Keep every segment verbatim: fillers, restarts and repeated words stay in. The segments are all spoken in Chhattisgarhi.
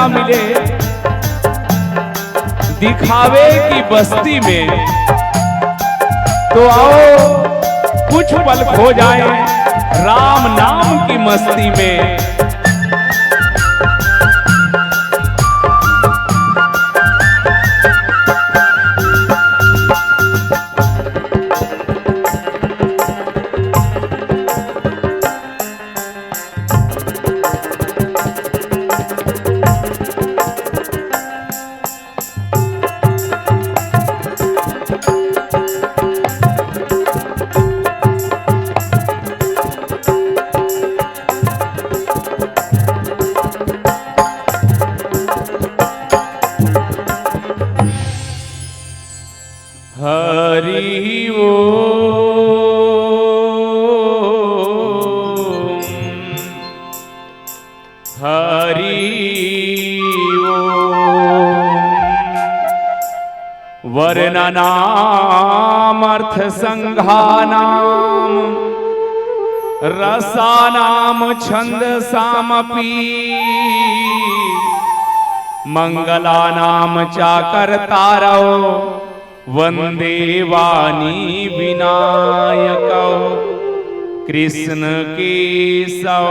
मिले दिखावे की बस्ती में, तो आओ कुछ पल खो जाए राम नाम की मस्ती में। हरि ओम। हरि ओम। वर्णनामर्थसंघानां रसानां छंदसामपि मंगलानां चाकर्तारौ वंदे वाणी विनायकौ। कृष्ण केशव,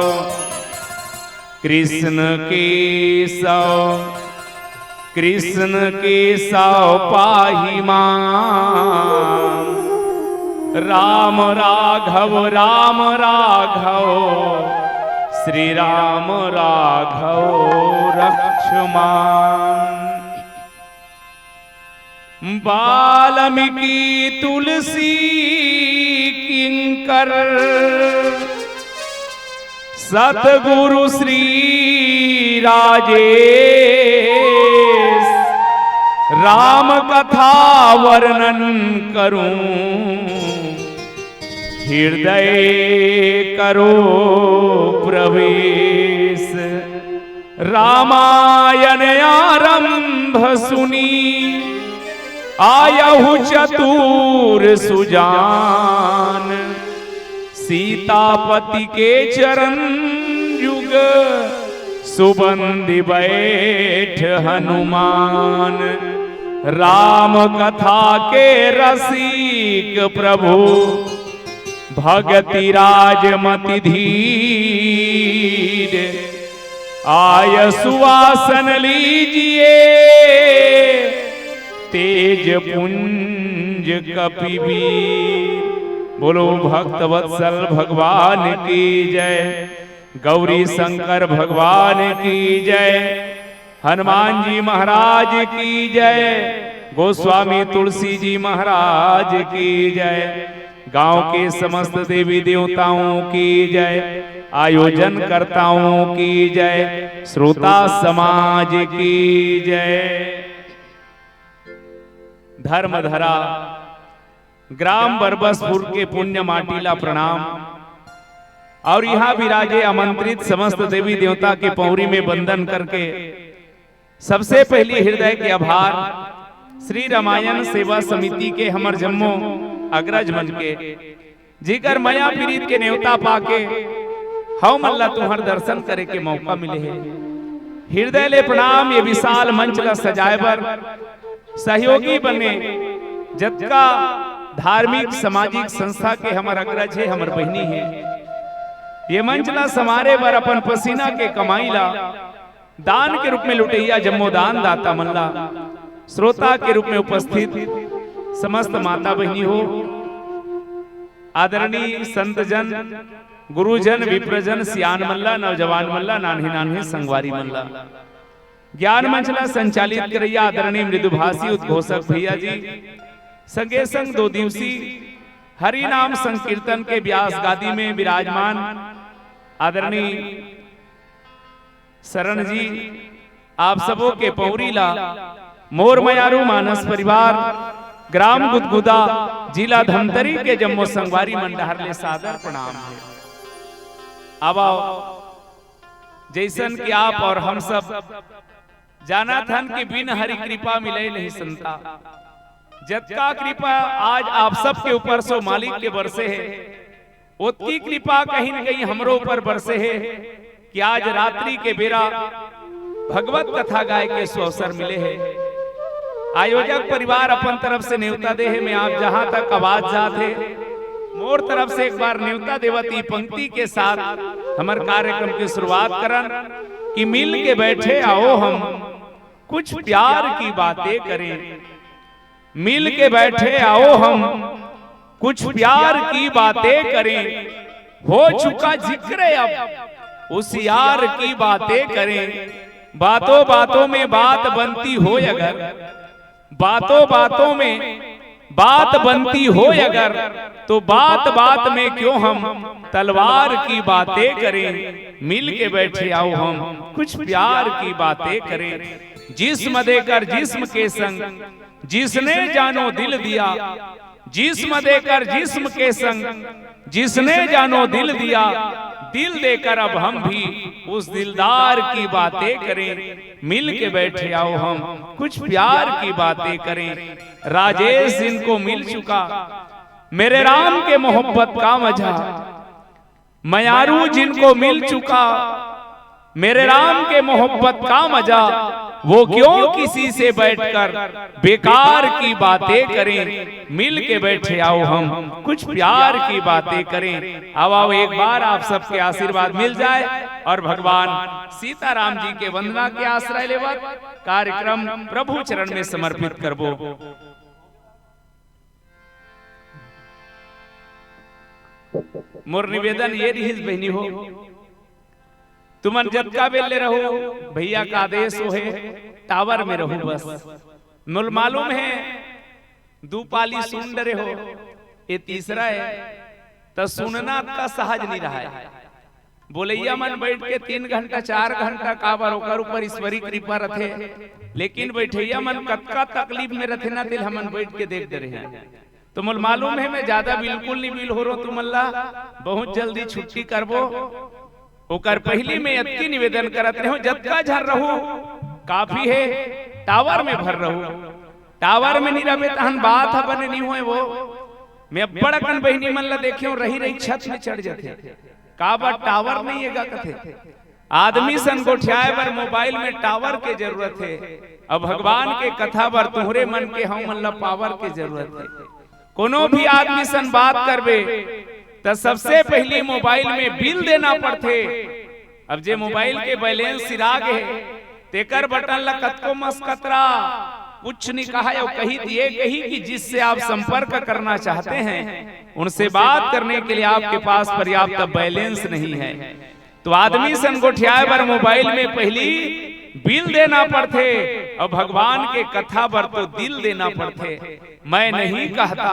कृष्ण केशव, कृष्ण केशव पाहि मां। राम राघव, राम राघव, श्री राम राघव रक्ष मां। वाल्मीकि तुलसी किंकर सतगुरु श्री राजेश, राम कथा वर्णन करूं हृदय करो प्रवेश। रामायण आरंभ सुनी आयहु चतुर सुजान। सीतापति के चरण जुग सुबंधि बैठ हनुमान। राम कथा के रसिक प्रभु भगति राज मति धीर। आय सुवासन लीजिए तेज पुंज कपिवीर। बोलो भक्त वत्सल भगवान की जय, गौरी शंकर भगवान की जय, हनुमान जी महाराज की जय, गोस्वामी तुलसी जी महाराज की जय, गांव के समस्त देवी देवताओं की जय, आयोजन कर्ताओं की जय, श्रोता समाज की जय। धर्म धरा ग्राम बरबसपुर के पुण्य माटी ला प्रणाम। और यहाँ विराजे आमंत्रित समस्त देवी देवता के पौरी में वंदन करके सबसे पहली हृदय के आभार श्री रामायण सेवा समिति के हमर जम्मो अग्रज मन के, जिकर मया पीरित के नेवता पाके हव मन ला तुहर दर्शन करे के मौका मिले हे। हृदय ले प्रणाम ये विशाल मंच ला सजाए बर सहयोगी बने जतका धार्मिक सामाजिक संस्था के हमर अग्रज हे, हमर बहिनी हे। ये मंच ला संवारे बर अपन पसीना के कमाई ला दान के रूप में लुटइया जम्मो दान दाता मन ला, श्रोता के रूप में उपस्थित समस्त माता बहिनी हो, आदरणीय संत जन, गुरुजन, विप्रजन, सियान मन ला, नौजवान मन ला, नान्हे नान्हे संगवारी मन ला, ज्ञान मंच ला संचालित करैया आदरणीय मृदुभाषी उद्घोषक भैया जी, संगे संग दो दिवसीय हरि नाम संकीर्तन के व्यास गादी में विराजमान आदरणीय शरण जी, आप सबो के पौरी ला मोर मयारू मानस परिवार, ग्राम गुदगुदा, जिला धमतरी के जम्मो संगवारी मन डहर ले सादर प्रणाम हे। अब आओ, जैसन कि आप और हम सब जानत हन कि बिन हरि कृपा मिले नहीं संता। जतका कृपा आज आप सब के ऊपर सो मालिक के बरसे हे, ओतकी कृपा कहीं न कहीं हमरो ऊपर बरसे हे कि आज रात्रि के बेरा भगवत कथा गाय के सुअवसर मिले हे। आयोजक परिवार अपन तरफ से नेवता दे हे, मैं आप जहां तक आवाज जात हे, मोर तरफ से एक बार नेवता देवत ई पंक्ति के साथ हमर कार्यक्रम की शुरुआत करन कि मिल के बैठे आओ हम कुछ प्यार की बातें करें। मिल के बैठे आओ हम कुछ प्यार की बातें करें। हो चुका जिक्र अब उस यार की बातें करें। बातों बातों में बात बनती हो अगर, बातों बातों में बात बनती हो अगर, तो बात बात में क्यों हम तलवार की बातें करें। मिल के बैठे आओ हम कुछ प्यार की बातें करें। जिस्म देकर जिस्म के संग, जिसने जानो दिल दिया, जिस्म देकर जिस्म के संग, जिसने जानो दिल दिया, दिल देकर अब हम भी उस दिलदार की बातें करें। मिल के बैठे आओ हम कुछ प्यार की बातें करें। राजेश जिनको मिल चुका मेरे राम के मोहब्बत का मजा, मयारू जिनको मिल चुका मेरे राम के मोहब्बत का मजा, वो क्यों किसी से बैठकर बेकार की बातें करें। मिल के बैठे आओ हम कुछ प्यार की बातें करें। आओ, आओ, एक बार आप सबके आशीर्वाद मिल जाए और भगवान सीताराम जी के वंदना के आश्रय लेवत कार्यक्रम प्रभु चरण में समर्पित करबो। मोर निवेदन ये रिहिस बहिनी हो, तुमन जतका बेर ले रहू, भैया का आदेश हो हे, टावर में रहू बस। मोल मालूम हे, दू पाली सुन डरे हो, ये तीसरा हे, त सुनना अतका सहज नहीं रहा हे। बोलैया मन बैठ के तीन घंटा, चार घंटा काबर ओकर ऊपर ईश्वरी कृपा रथे, लेकिन बैठैया मन कतका तकलीफ में रथे ना, तेल हमन बैठ के देख डरे हैं। तो मोल मालूम हे, मैं ज्यादा बिल्कुल नहीं बिल हो रहा तुमन ला, बहुत जल्दी छुट्टी करबो। ओकर पहली मैं अतकी निवेदन करत रहूं, जतका झन रहू काफी हे, टावर में भर रहू। टावर में नहीं रहबे तहन बात ह बने नहीं होए वो। मैं अब्बड़ अकन बहिनी मन ला देखे हूं, रही रही छत में चढ़ जथे। काबर टावर नहीं हे गा कथे। आदमी सन गोठियाए बर मोबाइल में टावर के जरूरत हे। अब भगवान के कथा बर तुहरे मन के हम मन ला पावर के जरूरत हे। कोनो भी आदमी सन बात करबे त सबसे पहली मोबाइल में बिल देना पड़थे। अब जे मोबाइल के बैलेंस सिरा गे हे, तेकर बटन ला कतको मस कतरा, कुछ नहीं कहा, अउ कही दिए कही कि जिससे आप संपर्क करना चाहते हैं, उनसे बात करने के लिए आपके पास पर्याप्त बैलेंस नहीं है। तो आदमी सन गोठियाए बर मोबाइल में पहली बिल देना पड़थे, अउ भगवान के कथा बर तो दिल देना पड़थे। मैं नहीं कहता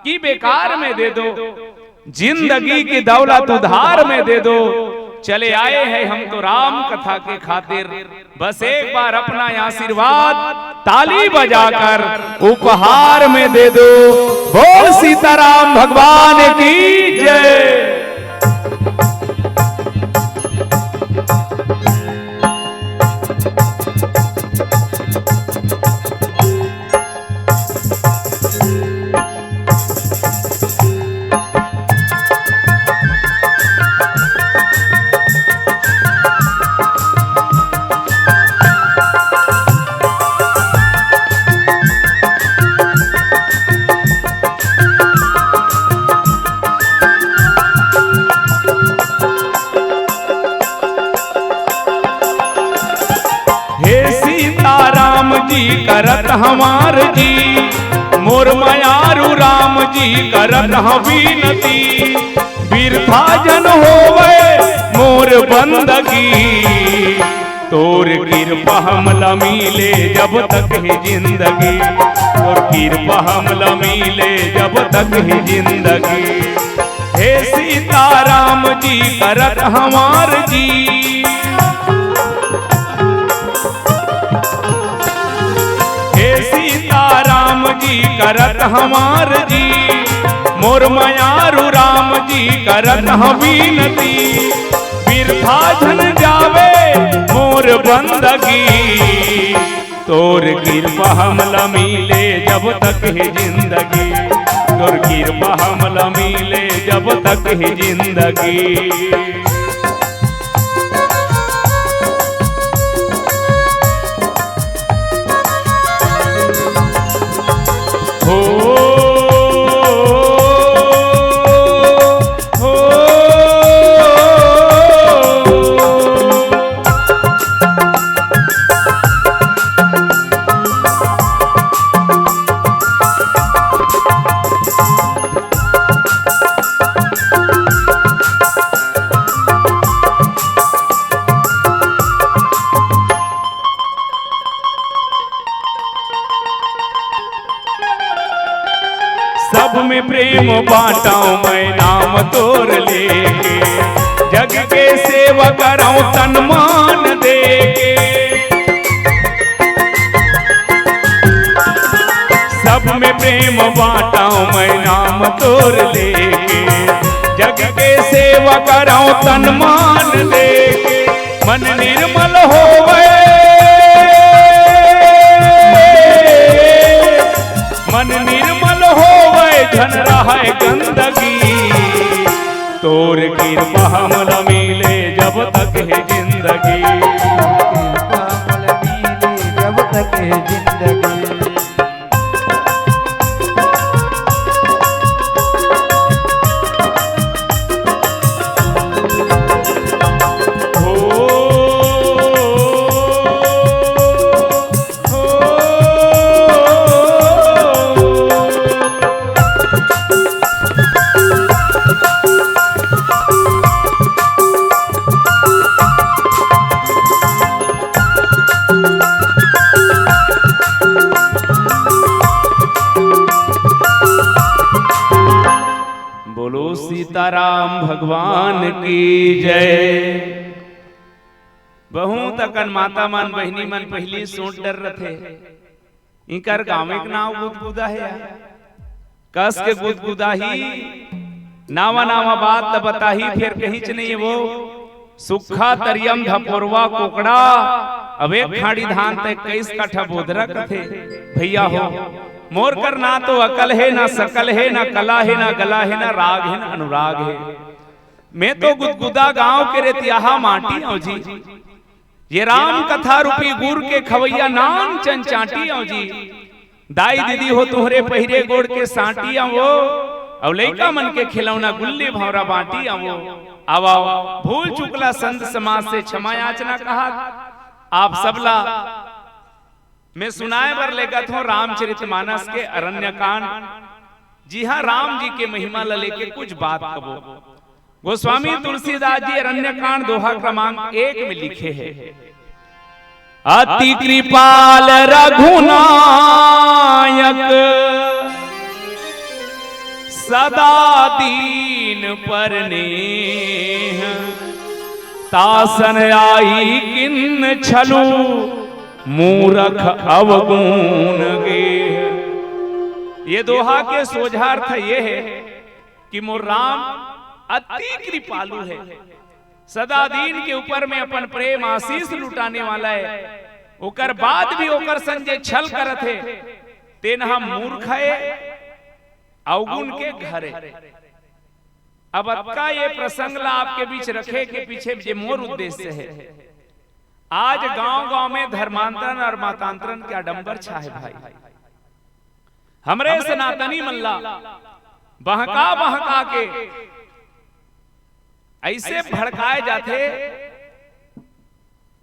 कि बेकार में दे दो, जिंदगी की दौलत उधार में दे दो। चले आए हैं हम तो राम कथा के खातिर, बस एक बार अपना आशीर्वाद ताली बजाकर उपहार में दे दो। बोल सीताराम भगवान की जय। हे सीताराम जी करत हमार जी, मोर मयारू राम जी करत ह विनती। बिरथा जन होवे मोर बंदगी, तोर किरपा हमला मिले जब तक हे जिंदगी, तोर किरपा हमला मिले जब तक हे जिंदगी। हे सीताराम जी करत हमार जी, हे सीताराम जी करत हमार जी, मोर मयारू राम जी करत ह विनती। बिरथा झन जावे मोर बंदगी, तोर किरपा हमला मिले जब तक हे जिंदगी, तोर किरपा हमला मिले जब तक हे जिंदगी। सब में प्रेम बांटव मैं नाम तोर लेके, जग के सेवा करव तन मान देके। सब में प्रेम बांटव मैं नाम तोर लेके, जग के सेवा करव तन मान देके। मन निर्मल होवे, मन निर्मल होवे, झन रहय गंदगी। तोर कृपा हमला मिले जब तक हे जिंदगी। कृपा हमला मिले जब तक हे जिंदगी। बोलो सीताराम भगवान की जय। बहुत अकन माता मन, बहिनी मन पहिली सोच डर रथे, इकर गाँव के नाव गुदगुदा हे यार। कस के गुदगुदाही, नावा नावा बात ल बताही, फेर कहीच नहीं हे वो। सुक्खा, तरियम, धपोरवा, कोकड़ा, अब एक खाड़ी धान तक इक्कीस कट्ठा बोदरा कथे। भैया हो, मोर कर ना तो अकल हे, ना सकल हे, ना कला हे, ना गला हे, ना राग हे, ना अनुराग हे। मैं तो गुदगुदा गांव के रेतियाहा माटी अंव जी। ये राम कथा रूपी गुर के खवैया नान चन चांटी अंव जी। दाई दीदी हो, तुहरे पहिरे गोड़ के सांटी अंव वो, अउ लइका मन के खिलौना गुल्ली भंवरा बांटी अंव वो। आवा, भूल चुकला संत समाज से क्षमा याचना कहा। आप सबला मैं सुनाए बर लेगत हूँ रामचरितमानस के अरण्यकांड। जी हाँ, राम जी के महिमा ल लेके कुछ बात कबो। गोस्वामी तुलसीदास जी अरण्यकांड दोहा क्रमांक एक में लिखे हे, अति कृपाल रघुनायक सदा दीन पर नेह, तासन आई किन छलु मूरख अवगुण गेह। ये दोहा के सोझा अर्थ ये हे कि मोर राम अति कृपालु हे, सदा दीन के ऊपर में अपन प्रेम आशीष लुटाने वाला हे, ओकर बाद भी ओकर संग जे छल करत हे, तेन ह मूर्ख हे, अवगुण के घर हे। अब अतका ये प्रसंग ला आपके बीच रखे के पीछे जे मोर उद्देश्य हे, आज गांव-गांव में धर्मांतरण और मतांतरण के आडंबर छा हे भाई। हमरे सनातनी मन ला बहका बहका के ऐसे भड़काए जाथे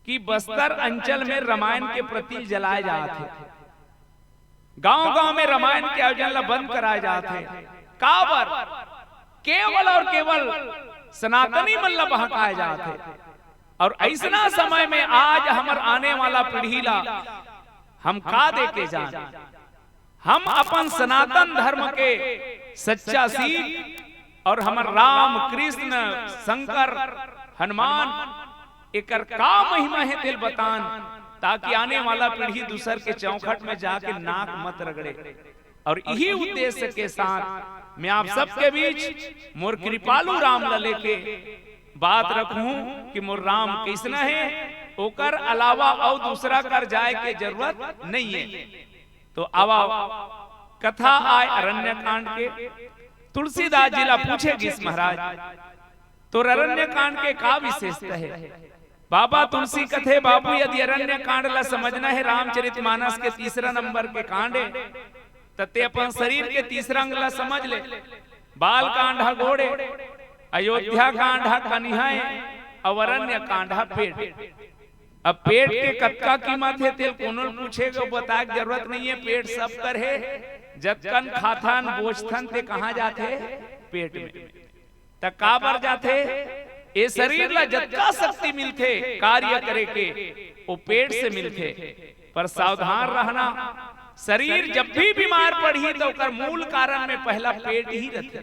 कि बस्तर अंचल में रामायण के प्रति जलाए जात हे। गांव-गांव में रामायण के आयोजन ला बंद कराए जात हे। काबर? केवल और केवल सनातनी मन ला बहकाए जात हे। और ऐसना समय में आज हमर आने वाला पीढ़ी ला हम का दे के जान? हम अपन सनातन धर्म के सच्चा सीख और हमर राम, कृष्ण, शंकर, हनुमान, एकर का महिमा हे तेल बतान, ताकि आने वाला पीढ़ी दूसर के चौखट में जाके नाक मत रगड़े। और यही उद्देश्य के साथ मैं आप सबके बीच मोर कृपालु राम ला लेके बात रखूं कि मोर राम कैसना हे, ओकर अलावा अउ दूसरा कर जाए के जरूरत नहीं हे। तो आवा कथा आय अरण्यकांड के। तुलसीदास जी ला पूछे गिस महाराज, तोर अरण्यकांड के का विशेषता हे? बाबा तुलसी कथे, बाबू, यदि अरण्यकांड ला समझना हे, रामचरितमानस के तीसरा नंबर के कांड हे, त ते अपन शरीर के तीसरा अंग ला समझ ले। बाल कांड ह गोड़ ए, अयोध्या कांड ह कनिहा ए, अउ अरण्य कांड ह पेट। अब पेट के कतका कीमत हे, तेल कोनो ल पूछे के बताए के जरूरत नहीं है। पेट सब कर हे, जतकन खाथन बोझथन ते कहाँ जाथे? पेट में। त काबर जाथे? ए शरीर ला जतका शक्ति मिलथे कार्य करे के, वो पेट से मिलथे। पर सावधान रहना, शरीर जब भी बीमार पड़ही त ओकर मूल कारण में पहला पेट ही रथे।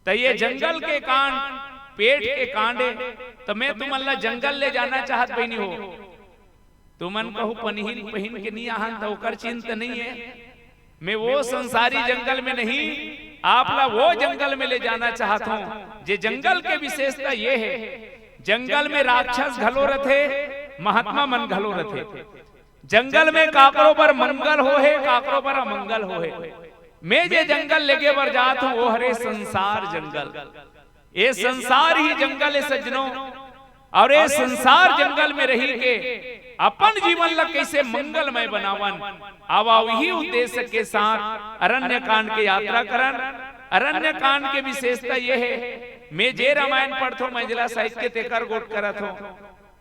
त ये जंगल के कांड, पेट के कांड ए, त मैं तुमन ला जंगल ले जाना चाहत बहिनी हो। तुमन कहू पनही ल पहिन के नहीं आहन त ओकर चिंत नहीं है। मैं वो संसारी जंगल में नहीं, आप ला वो जंगल में ले जाना चाहत हूँ, जे जंगल के विशेषता ये है, जंगल में राक्षस घलो रथे, महात्मा मन घलो रथे। जंगल में काकरो बर मंगल होहे, काकरो बर अमंगल होहे। मैं जे जंगल लेगे बर जात हूँ, वो हरे संसार जंगल। ए संसार ही जंगल ए सज्जनों, अउ ए संसार जंगल में रही के अपन जीवन ला कैसे मंगलमय बनावन, आवा वही उद्देश्य के साथ अरण्य कांड के यात्रा करन। अरण्य कांड के विशेषता ये है, मैं जे रामायण पढ़थों, मंझला साहित्य के तेकर गोठ करत हों,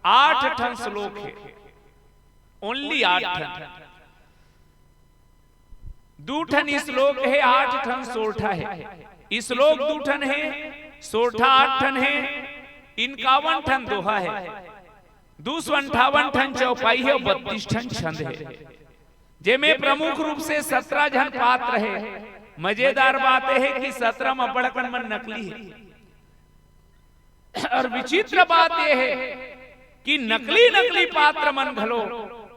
आठ ठन श्लोक है, only आठ ठन। दू ठन श्लोक हे, आठ ठन सोरठा हे। श्लोक दू ठन हे, सोरठा आठ ठन हे, इनकावन ठन दोहा हे, दू सौ अंठावन ठन चौपाई हे, बत्तीस ठन छंद हे, जेमे प्रमुख रूप से सत्रह झन पात्र हे। मजेदार बात हे कि सत्रह म बड़कन मन नकली हे। और विचित्र बात ये है कि नकली नकली पात्र मन घलो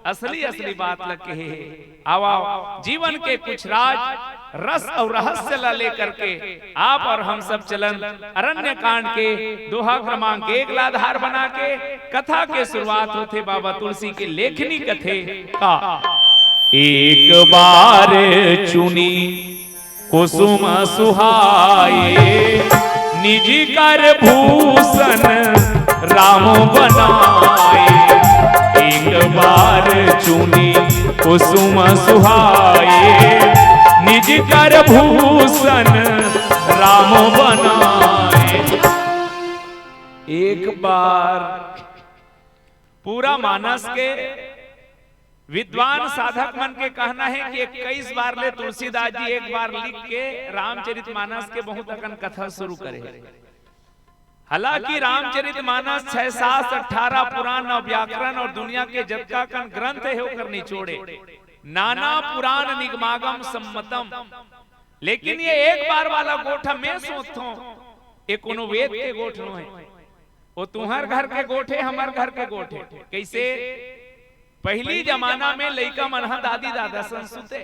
असली असली बात ल कहे हे। आवा, जीवन के कुछ राज, रस और रहस्य ला लेकर के आप और हम सब चलन अरण्य कांड के दोहा क्रमांक एक ला आधार बना के कथा के शुरुआत होथे बाबा तुलसी के लेखनी कथे का। एक बार चुनी कुसुम सुहाए, निज कर भूषण राम बनाए। एक बार चुनी कुसुम सुहाए, निज कर भूषण राम बनाए। एक बार पूरा मानस के विद्वान साधक मन के कहना हे कि इक्कीस बार ले तुलसीदास जी एक बार लिख के रामचरितमानस के बहुत अकन कथा शुरू करे हे। हालांकि रामचरितमानस छह शास्त्र, अठारह पुराण, नौ व्याकरण और दुनिया के जतका कन ग्रंथ हे ओकर निचोड़े, नाना पुराण निगमागम सम्मतम। लेकिन ये एक बार वाला गोठ मैं सोचथों, ये कोनो वेद के गोठ नोहे। वो तुंहर घर के गोठ हे, हमर घर के गोठ हे। कैसे? पहिली जमाना में लइका मन ह दादी दादा सन सुते,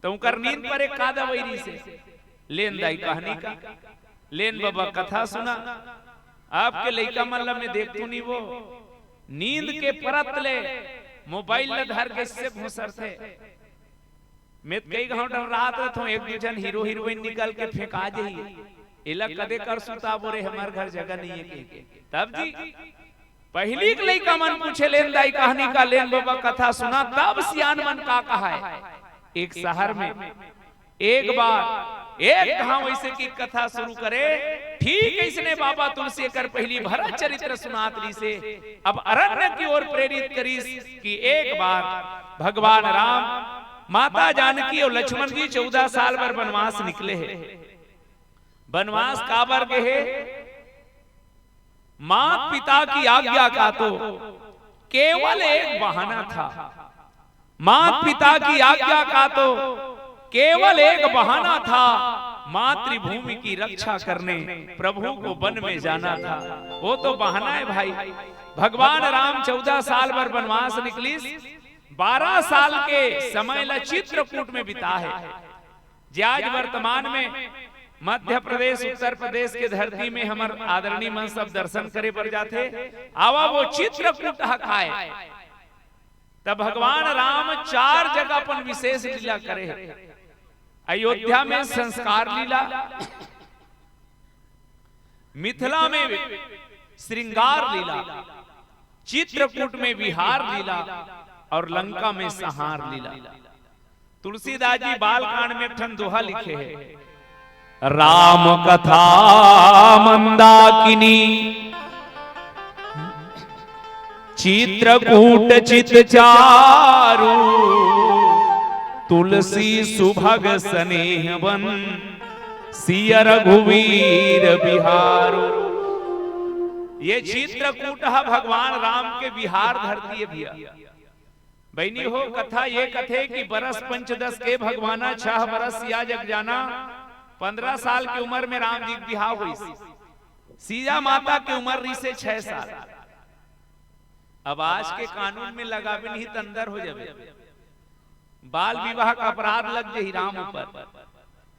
त उंकर नींद पर एक का दवई रिहिसे, लेन दाई कहनी का, लेन बबा कथा सुना। अब के लइका मन ल मैं देखथों नहीं, वो नींद के परत ले मोबाइल ल धर के से घुसरथे। मैं त कई घांव डहरात रथों, एक दू झन हीरो हीरोइन निकल के फेंका जही, एला कदे कर सुताबो रे, हमर घर जगह नहीं हे कहिके। तब जी, पहिली के लइका मन पूछे, लेन दाई कहनी का, लेन बबा कथा सुना, तब सियान मन का कहाय। एक शहर में एक बार एक घांव ऐसे की कथा शुरू करे, ठीक ऐसने बाबा तुलसी एकर पहिली भरत चरित्र सुनात रिहिसे। अब अरण्य की ओर प्रेरित करिस कि एक बार भगवान राम माता जानकी और लक्ष्मण जी चौदह साल बर बनवास निकले हे। बनवास काबर गे हे? मात पिता की आज्ञा का तो केवल एक बहाना था। मात पिता की आज्ञा का तो केवल एक बहाना था, मातृभूमि की रक्षा करने प्रभु को वन में जाना था। वो तो बहाना हे भाई। भगवान राम चौदह साल बर बनवास निकलिस, बारह साल के समय ला चित्रकूट में बिताए हे। जे आज वर्तमान में मध्य प्रदेश, उत्तर प्रदेश के धरती में हमर आदरणीय मन सब दर्शन करे बर जाथे, आवा वो चित्रकूट ह काय। त भगवान राम चार जगह अपन विशेष लीला करे हे। अयोध्या में संस्कार लीला, मिथिला में श्रृंगार लीला, चित्रकूट में विहार लीला और लंका में संहार लीला। तुलसीदास जी बालकांड में एक ठन दोहा लिखे हे, राम कथा मंदाकिनी, चित्रकूट चित चारु, तुलसी सुभग स्नेह बन, सिय रघुवीर बिहारु। ये चित्रकूट ह भगवान राम के बिहार धरती हे भैया। बहिनी हो, कथा ये कथे कि बरस पंचदस के भगवाना, छह बरस सिया जग जाना। पंद्रह साल के उमर में राम जी के बिहाव होइस। सिया माता के उमर रहिसे छह साल। अब आज के कानून में लगाबे नहीं त अंदर हो जाबे, बाल विवाह का अपराध लग जाही राम ऊपर।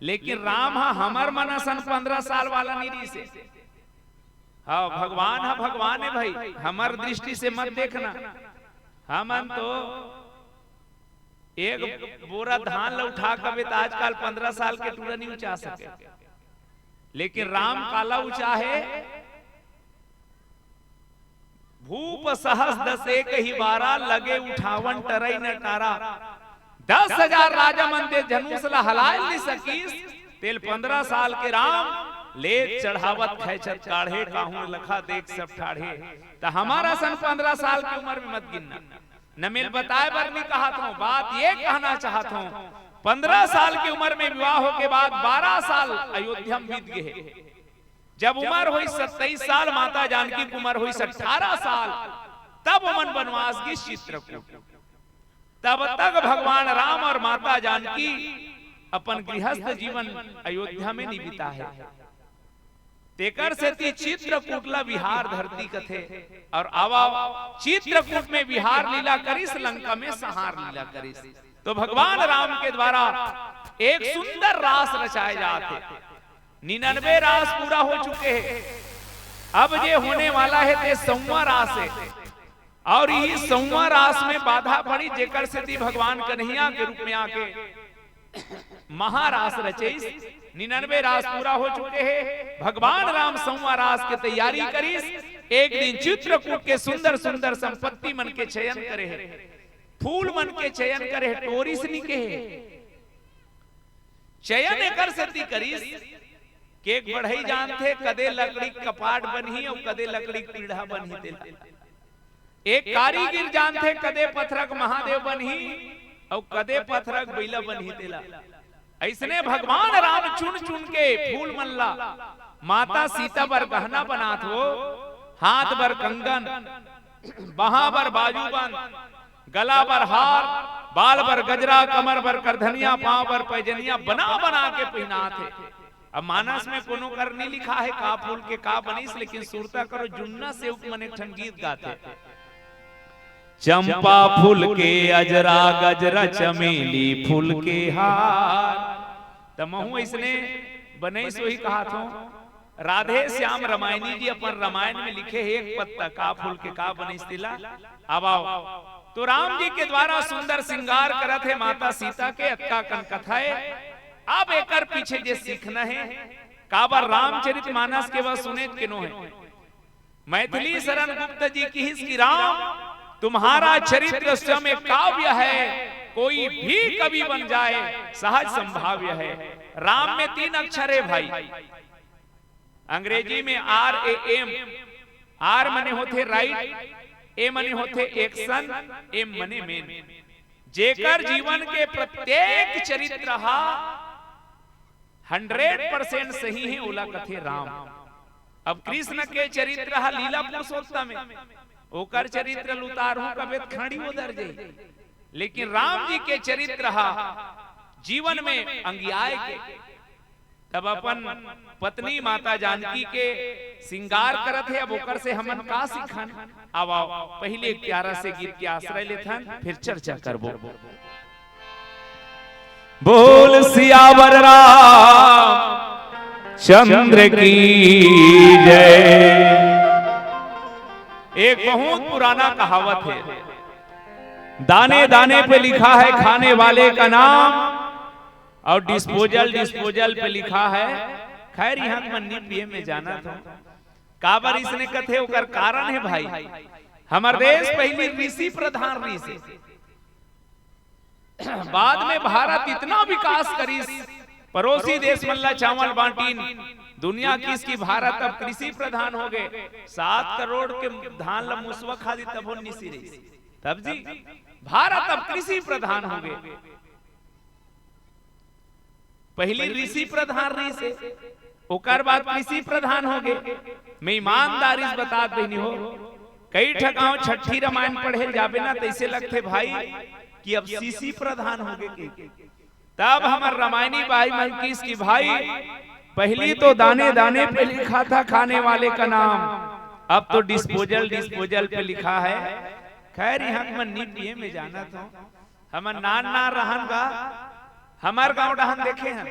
लेकिन राम ह हमर मन असन पंद्रह साल वाला नहीं रहिसे। हाँ, भगवान ह भगवान हे भाई, हमर दृष्टि से मत देखना। हमन तो एक बोरा धान ल उठा कबे त आजकल पंद्रह साल के टूरा नहीं उचा सके, लेकिन राम काला उचा हे। भूप सहस दस एकहि बारा, लगे उठावन टरइ न टारा। दस हजार राजा मन दे धनुष ल हलाय नहीं सकिस, तेला पंद्रह साल के राम लेत चढ़ावत खैचत काढ़े, काहूं लखा देख सब ठाढ़े। त हमर असन पंद्रह साल के उमर में मत गिनना। नमेल बताए बर नहीं कहत हूं, बात ये कहना चाहत हूं, पंद्रह साल के उमर में विवाह होके बाद बारह साल अयोध्या में बीत गए हे। जब उमर होइस सत्ताईस साल, माता जानकी के उमर होइस अठारह साल, तब ओमन बनवास गिस चित्रकूट। तब तक भगवान राम और माता जानकी अपन गृहस्थ जीवन अयोध्या में नहीं बिताए हे। तेकर सेती चित्रकूट ला बिहार धरती कथे। और आवा, चित्रकूट में बिहार लीला करिस, लंका में संहार लीला करिस। तो भगवान राम के द्वारा एक सुंदर रास रचाए जात हे। निन्यानवे रास पूरा हो चुके हे, अब जे होने वाला हे ते सौवां रास हे। और इही सौवां रास में बाधा पड़ी, जेकर सेती भगवान कन्हैया के रूप में आके महारास रचइस। निन्यानवे रास पूरा हो चुके हे, भगवान राम सौवां रास के तैयारी करिस। एक दिन चित्रकूट के सुंदर सुंदर संपत्ति मन के चयन करे हे, फूल मन के चयन करे हे, टोरिस नहीं के हे। चयन एकर सेती करिस के एक बढ़ई जानथे, कदे लकड़ी के कपाट बनही अउ कदे लकड़ी के पीढ़ा बनही तेला। एक कारीगिर जानथे, कदे पथरा के महादेव बनही अउ कदे पथरा के बइला बनही तेला। अइसने भगवान राम चुन चुन के फूल मन ला माता सीता बर गहना बनात हो, हाथ बर कंगन, बहा बर बाजूबंद, गला बर हार, बाल बर गजरा, कमर बर करधनिया, पांव बर पैजनिया बना बना के पहिनात हे। अब मानस में कोनो कर नहीं लिखा हे का फूल के का बनिस, लेकिन सुरता करो, जुन्ना सेवक मन एक ठन गीत गाथे, चंपा फूल के अजरा, गजरा चमेली फूल के हार। त महूं अइसने बनइस होही कहत हों। राधे श्याम रामायणी जी अपन रामायण में लिखे हे, एक पत्ता का फूल के का बनिस तेला। अब आओ, तो राम जी के द्वारा सुंदर श्रृंगार करत हे माता सीता के, अतका कन कथा हे। अब एकर पीछे जे सीखना हे, काबर रामचरित मानस के बस सुने के नो हे। मैथिली शरण गुप्त जी किहिस कि राम, तुम्हारा चरित्र स्वयं एक काव्य है, कोई भी कवि बन जाए, सहज संभाव्य है। राम में तीन अक्षर हे भाई, अंग्रेजी में आर ए एम। आर मने होथे राइट, ए मने होथे एक्शन, एम मने मेन। जेकर जीवन के प्रत्येक चरित्र हा हंड्रेड परसेंट सही हे, ओला कथे राम। अब कृष्ण के चरित्र ह लीला पुरुषोत्तम हे, ओकर चरित्र ल उतारहूं कबे त खांड़ी ओदर जाही, लेकिन राम जी के चरित्र ह जीवन में अंगियाए के। तब अपन पत्नी माता जानकी के श्रृंगार करत हे। अब ओकर से हमन का सीखन? आवा, पहिले एक प्यारा से गीत के आश्रय लेथन, फिर चर्चा करबो। बोल सियावर राम चंद्र की जय। एक बहुत पुराना कहावत हे, दाने दाने पे लिखा है खाने वाले का नाम, और डिस्पोजल डिस्पोजल पे लिखा है। खैर, इहां त मन नहीं पिए, मैं जानत हों। काबर इसने कथे, ओकर कारण हे भाई। हमर देश पहिली ऋषि प्रधान रहिसे, बाद में भारत इतना विकास करिस, पड़ोसी देश मन ला चावल बांटिन, दुनिया किस कि भारत अब कृषि प्रधान हो गए, सात करोड़ के धान ला मुसवा खा दी तभो निसी रहिस। तब जी, भारत अब कृषि प्रधान हो गए। पहली ऋषि प्रधान रहिस हे, ओकर बाद कृषि प्रधान हो गए। मैं ईमानदारी से बतात बहिनी हो, कई ठकाव छठी रामायण पढ़े जाबे ना, तैसे लगथे भाई कि अब सीसी प्रधान हो गए के। तब हमर रामायणी बाई मन किस कि भाई, पहली तो दाने दाने पे लिखा था खाने वाले का नाम, अब तो डिस्पोजल डिस्पोजल पे लिखा है। खैर, यहाँ के मन नी पिए में जाना था। हमन नान नान रहन गा, हमर गांव डहन देखे हन,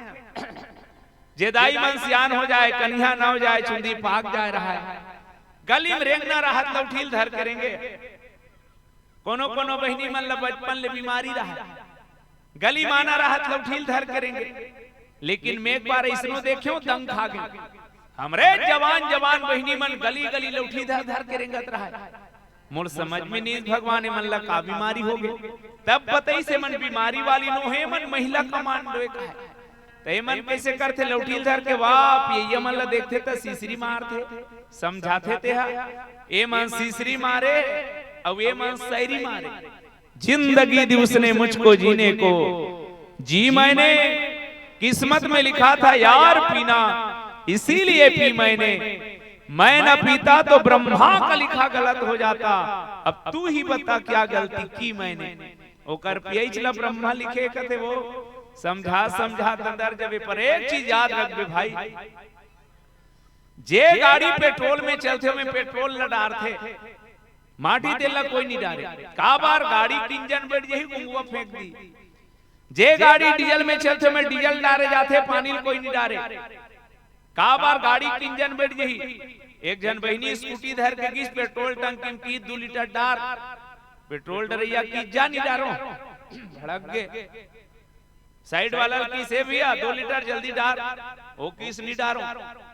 जे दाई मन सियान हो जाए, कनिहा न हो जाए, चुंदी पाक जाए रहा है, गली में रेंगना रहत लौठील धर के रेंगे। कोनो कोनो बहिनी मन ल बचपन ले बीमारी रहा, गली माना रहत लौठील धर के रेंगे। लेकिन मैं एक बार ऐसनो देखेंव, दंग खा गए। हमरे जवान जवान बहिनी मन गली गली लौठी धर धर के रेंगत रहा। मोर समझ में नहीं, भगवान, एमन ला का बीमारी हो गए। तब बताइस, एमन बीमारी वाली नो हे, एमन महिला कमांडो हे कहे। त एमन कैसे करथे? लौठी धर के वाप ये, ये मन ला देखथे त सीसरी मारथे, समझाथे तेहा। एमन सीसरी मारे, अउ एमन शायरी मारे। जिंदगी दी उसने मुझको जीने को, जी मैंने, किस्मत में लिखा था यार पीना, इसीलिए पी मैंने। मैं न पीता तो ब्रह्मा का लिखा गलत हो जाता। अब तू ही बता क्या गलती की मैंने। ओकर पियच ला ब्रह्मा लिखे कथे वो। समझा समझा दंदर जबे, पर एक चीज याद रखबे भाई, जे गाड़ी पेट्रोल में चलथे, ओमे पेट्रोल ल डारथे, माटी तेल ला कोई नहीं डारे। काबर? गाड़ी के इंजन बैठ जाही, गुंगवा फेंक दी। जे गाड़ी डीजल में चलथे, ओमे डीजल डारे जाथे, पानी ल कोई नहीं डारे। काबर? गाड़ी के इंजन बैठ जाही। एक झन बहिनी स्कूटी धर के गिस, पेट्रोल टंकी में की दू लीटर डार। पेट्रोल डरैया की जा नहीं डारो, भड़क गे। साइड वाला ल किस, "ए भैया, दो लीटर जल्दी डार।" ओ किस, "नी डारो।"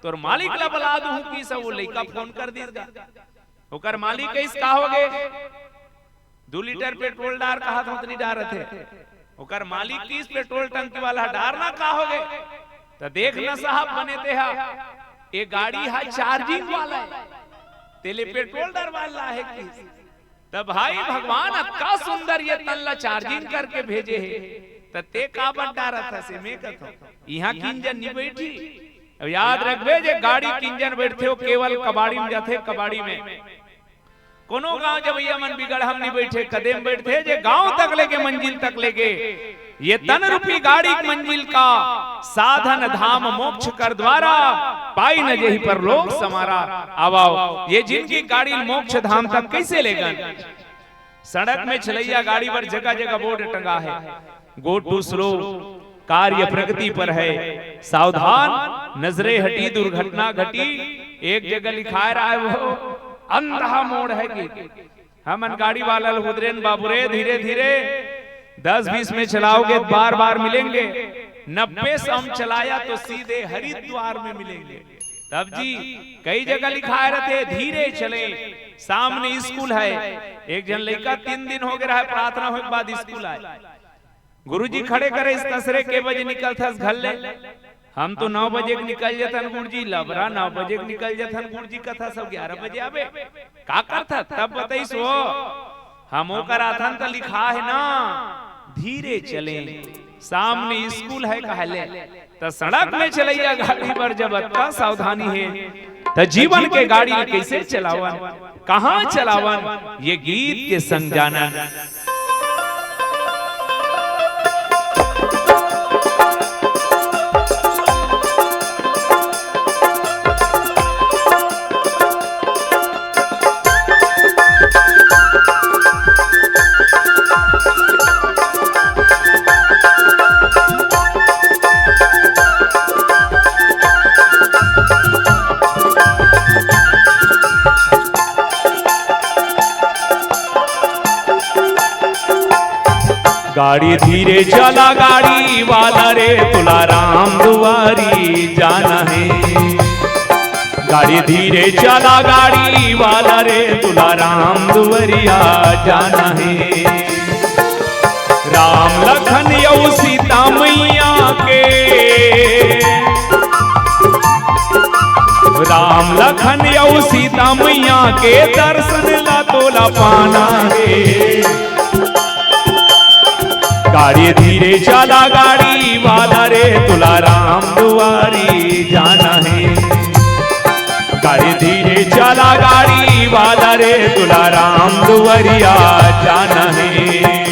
"तोर मालिक ला बला दूहूं," किस, वो लइका फोन कर दीस गा। ओकर मालिक कहिस, "का हो गे?" "दू लीटर पेट्रोल डार," कहा था, "उतनी डारत हे।" ओकर मालिक किस, "पेट्रोल टंकी वाला, डारना का हो गे?" "त देख न साहब, बने तेहा, ए गाड़ी हा चार्जिंग वाला हे, तेले पेट्रोल डरवाला हे," किस। त भाई, भगवान अतका सुंदर ये तन ला चार्जिंग करके भेजे हे, त ते काबर डारत हस? मैं कथों, इहाँ के इंजन नी बैठी। अब याद रखबे, जे गाड़ी के इंजन बैठथे, वो केवल कबाड़ी में जाथे, कबाड़ी में। कोनो गांव जवैया मन बिगड़हम नी बैठे, कदे में बैठथे, जे गांव तक लेगे, मंजिल तक लेगे। ये तन रूपी गाड़ी के मंजिल का साधन धाम मोक्ष कर द्वारा, पाई न जेहि परलोक समारा। आवाओ, ये जिनकी गाड़ी मोक्ष धाम तक कैसे लेगन? सड़क में चलैया गाड़ी बर जगह जगह बोर्ड टंगा है, "Go to slow, कार्य प्रगति पर है, सावधान, नजरे हटी, दुर्घटना घटी।" एक जगह लिखाए रहा है वो, अंधा मोड़ है कि हमन गाड़ी वाला ल हुदरेन, "बाबू रे, धीरे धीरे, दस बीस में चलाओगे, बार बार मिलेंगे, नब्बे सौ में चलाया तो सीधे हरिद्वार में मिलेंगे।" तब जी, कई जगह लिखाए रहथे, "धीरे चले, सामने स्कूल है।" एक झन लइका तीन दिन हो गए रहा है, प्रार्थना होए के बाद स्कूल आए। गुरुजी खड़े करे, "इस कसरे के बजे निकलथस घर ले?" "हम तो नौ बजे के निकल जथन गुरुजी।" "लबरा, नौ बजे के निकल जथन गुरुजी कथा, सब ग्यारह बजे आबे, का करथा?" तब बताइस वो, "हम ओकर आथन त लिखा है ना, धीरे चले, सामने स्कूल है," कहले। त सड़क में चलैया गाड़ी बर जब अतका सावधानी हे, त जीवन के गाड़ी ल कइसे चलावन, कहाँ चलावन, ये गीत के संग जानन। गाड़ी धीरे चला गाड़ी वाला रे, तुला राम दुआरी जाना है। गाड़ी धीरे चला गाड़ी वाला रे, तुला राम दुआरिया जाना है। राम लखन अउ सीता मैया के, राम लखन अउ सीता मैया के दर्शन ला तोला पाना हे। गाड़ी धीरे चला गाड़ी वाला रे, तोला राम दुआरी जाना हे। गाड़ी धीरे चला गाड़ी वाला रे, तोला राम दुआरिया जाना हे।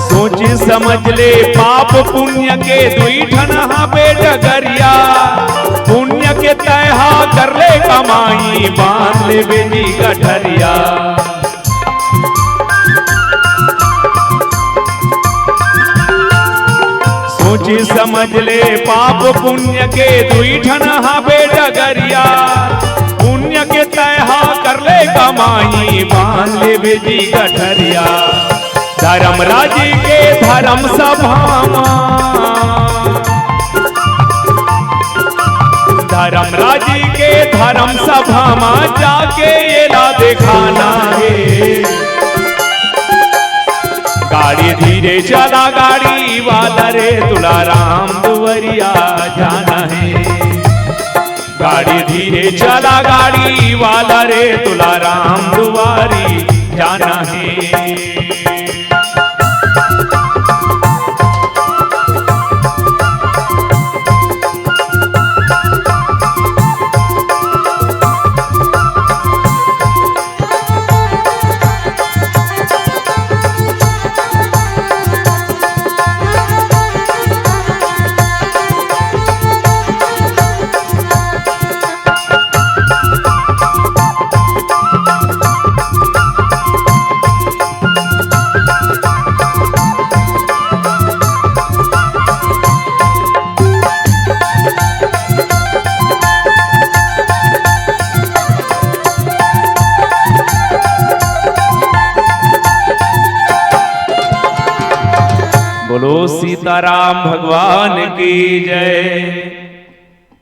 सोच समझ ले पाप पुण्य के दुई ठन हाबे डगरिया। पुण्य के तय हा कर ले कमाई, बांध ले बेटी गठरिया। सोच समझ ले पाप पुण्य के दुई ठन हाबे डगरिया। पुण्य के तय हा कर ले कमाई, बांध ले बेटी गठरिया। धर्मराज जी के धर्म सभा मा, धर्मराज जी के धर्म सभा मा जाके एला देखाना हे। गाड़ी धीरे चला गाड़ी वाला रे, तोला राम दुआरिया जाना हे। गाड़ी धीरे चला गाड़ी वाला रे, तोला राम दुआरी जाना हे। बोलो सीताराम भगवान की जय।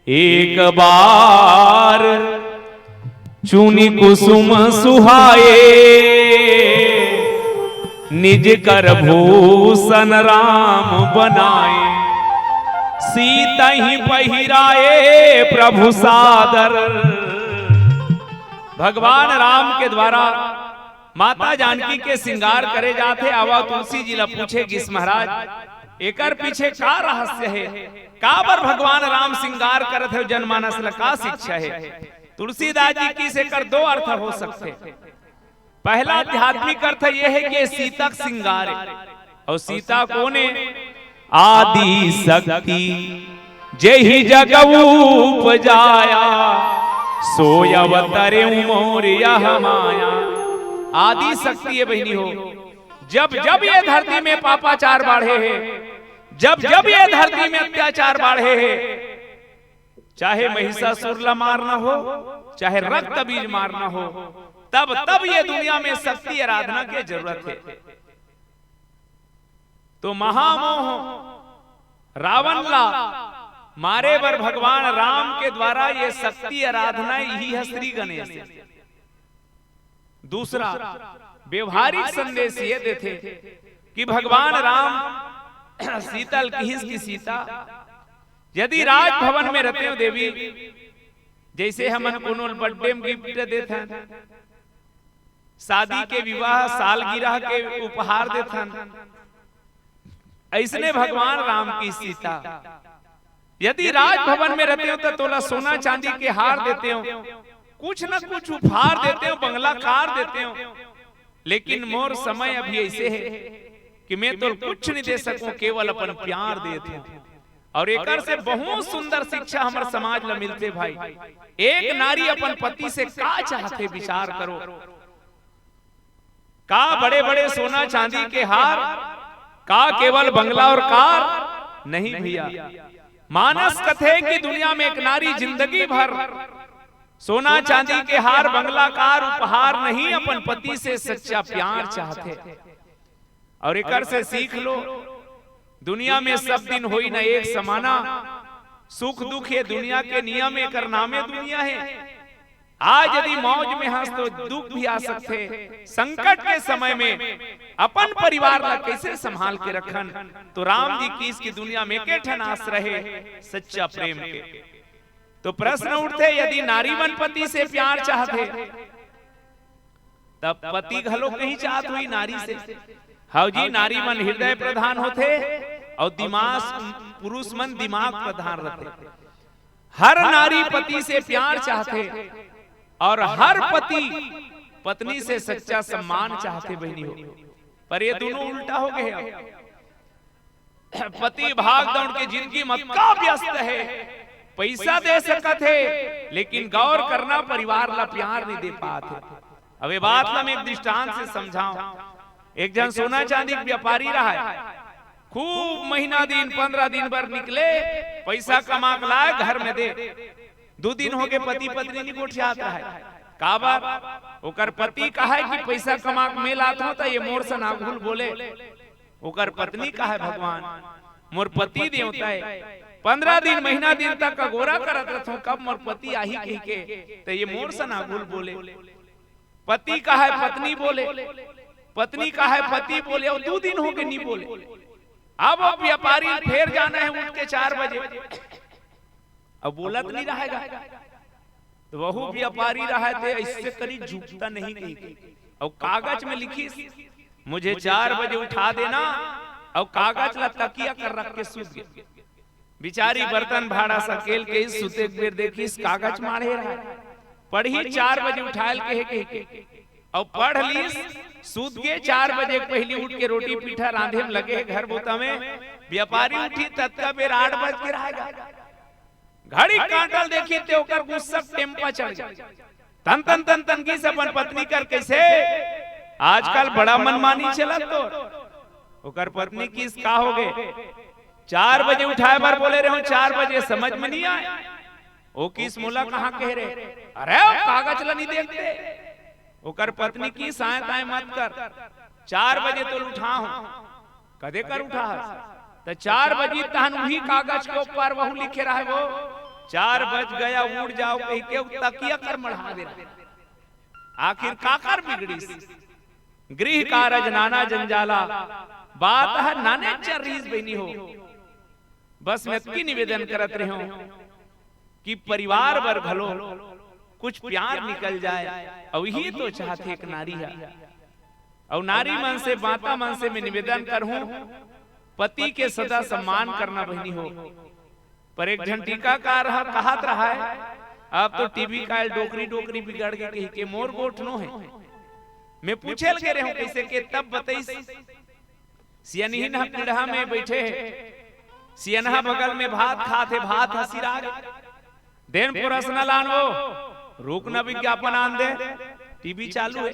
एक बार चुनि कुसुम सुहाए, निज कर भूषण राम बनाए। सीतहि पहिराए प्रभु सादर। भगवान राम के द्वारा माता जानकी के श्रृंगार करे जाथे। आवा तुलसी जी ला पूछे गिस महाराज, एकर पीछे का रहस्य हे? काबर भगवान राम श्रृंगार करत हे? जनमानस ला का शिक्षा हे? तुलसीदास जी किस एकर दो अर्थ हो सकथे। पहला आध्यात्मिक अर्थ ये हे कि सीता के श्रृंगार हे, अउ सीता कोन हे? आदि शक्ति जेहि जग उपजाया, सोय अवतरे मोर यह माया। आदि शक्ति हे बहिनी हो, जब जब ये धरती में पापाचार बाढ़े हे, जब जब ये धरती में अत्याचार बाढ़े हे, चाहे महिषासुर ला मारना हो, चाहे रक्त बीज मारना हो, तब तब ये दुनिया में शक्ति आराधना के जरूरत हे। तो महामोह रावण ला मारे बर भगवान राम के द्वारा ये शक्ति आराधना इही ह श्री गणेश। दूसरा व्यवहारिक संदेश ये देथे कि भगवान राम सीता ल किहिस कि सीता, यदि राजभवन में रहते हो देवी, जैसे हमन कोनो ल birthday में gift देथन, शादी के विवाह सालगिरह के उपहार देथन, ऐसने भगवान राम की सीता यदि राजभवन में रहते हो तो तोला सोना चांदी के हार देते हो, कुछ न कुछ उपहार देते हो, बंगला कार देते हो, लेकिन मोर समय अभी ऐसे हे कि मैं तो कुछ नहीं दे सकूं, केवल अपन प्यार देत हूं। और एकर से बहुत सुंदर शिक्षा हमर समाज ला मिलथे भाई। एक नारी अपन पति से का चाहथे, विचार करो। का बड़े बड़े सोना चांदी के हार, का केवल बंगला और कार? नहीं भैया। मानस कथे कि दुनिया में एक नारी जिंदगी भर सोना चांदी के हार, बंगला, कार उपहार नहीं, अपन पति से सच्चा प्यार चाहथे। और एकर से सीख लो, दुनिया में सब दिन होई न एक समाना। सुख दुख ये दुनिया के नियम, एकर नामे दुनिया हे। आज यदि मौज में हंस तो दुख भी आ सकथे। संकट के समय में अपन परिवार ला कैसे संभाल के रखन, तो राम जी की इसकी दुनिया में के ठन आस रहे सच्चा प्रेम के। तो प्रश्न उठथे, यदि नारी मन पति से प्यार चाहथे, तब पति घलो कहीं चाहत हुई नारी से। हव जी, नारी मन हृदय प्रधान होथे और दिमाग, पुरुष मन दिमाग प्रधान रहथे। हर नारी पति से प्यार चाहथे और हर पति पत्नी से सच्चा सम्मान चाहथे बहिनी हो। पर ये दोनों उल्टा हो गए अब। पति भाग दौड़ के जिंदगी में का व्यस्त हे, पैसा दे सकत हे, लेकिन गौर करना परिवार ला प्यार नहीं दे पात हे। अब ये बात ला मैं एक दृष्टांत से समझाऊं। एक झन सोना चांदी के व्यापारी रहा हे, खूब महीना दिन, पंद्रह दिन भर निकले, पैसा कमा के लाए, घर में दे। दू दिन होगे पति पत्नी नहीं गोठियात रहा हे। काबर? ओकर पति कहा हे कि पैसा कमा के मैं लात हों त ये मोर से ना घुल बोले। ओकर पत्नी कहा हे, भगवान, मोर पति देवता हे, पंद्रह दिन, महीना दिन तक अगोरा करत रथों, कब मोर पति आही कहिके, त ये मोर से ना घुल बोले। पति कहा हे पत्नी बोले, पत्नी कहा हे पति बोले, और दू दिन होगे नहीं बोले। अब वो व्यापारी फेर जाना हे उठ के चार बजे, अब बोलत नहीं रहेगा। तो वहू व्यापारी रहा हे, ते ऐसे करी झुकता नहीं कही। और कागज में लिखिस, मुझे चार बजे उठा देना, और कागज ला तकिया कर रख के सुत गे। बिचारी बर्तन भाड़ा सकेल के सुते के बेर देखिस कागज माढ़े रहा हे। पढ़ी चार बजे उठायल कहे कहिके, और पढ़ लीस, सुत गे। चार बजे के पहिली उठ के रोटी पीठा रांधे में लगे हे घर बोता में। व्यापारी उठी ततका बेर आठ बज के रहेगा। घड़ी कांटल देखी ते ओकर गुस्सा टेम्पा चढ़ गे। तन तन तन तन किस अपन पत्नी कर, कैसे आजकल बड़ा मनमानी चलत तो। ओकर पत्नी किस का होगे, चार बजे उठाए बर बोले रहे हों, चार बजे समझ में नहीं आए। ओ किस मोला कहाँ कहे रहे, अरे ओ कागज ला नहीं देखते। ओकर पत्नी किस आए ताए मत कर, चार बजे तो उठा हों। कदे कर उठा हस? त चार बजे तहन उही कागज के ऊपर वहू लिखे रहे वो, चार बज गया उठ जाओ कहिके उ तकिया कर मढ़ा दे रहे। आखिर काकर बिगड़िस? गृह कारज नाना जंजाला, बात हे नाने चर्रीस बहिनी हो। बस मैं अतकी निवेदन करत रहे हों कि परिवार बर घलो कुछ प्यार निकल जाए, और यही तो चाहथे एक नारी हे। और नारी मन से, माता मन से मैं निवेदन करहूं, पति के सदा सम्मान करना बहिनी हो। पर एक झन टीकाकार रहा, कहत रहा हे, अब तो टीवी काल डोकरी डोकरी बिगड़ गे कहिके मोर गोठ नो हे। मैं पूछे लगे रहे हों कैसे के, तब बतइस सियनहिन ह पीढ़ा में बैठे हे, सियनहा बगल में भात खात हे, भात ह सिरा गे। देन परोसना लान वो, रुक न विज्ञापन आन दे, टीवी चालू हे।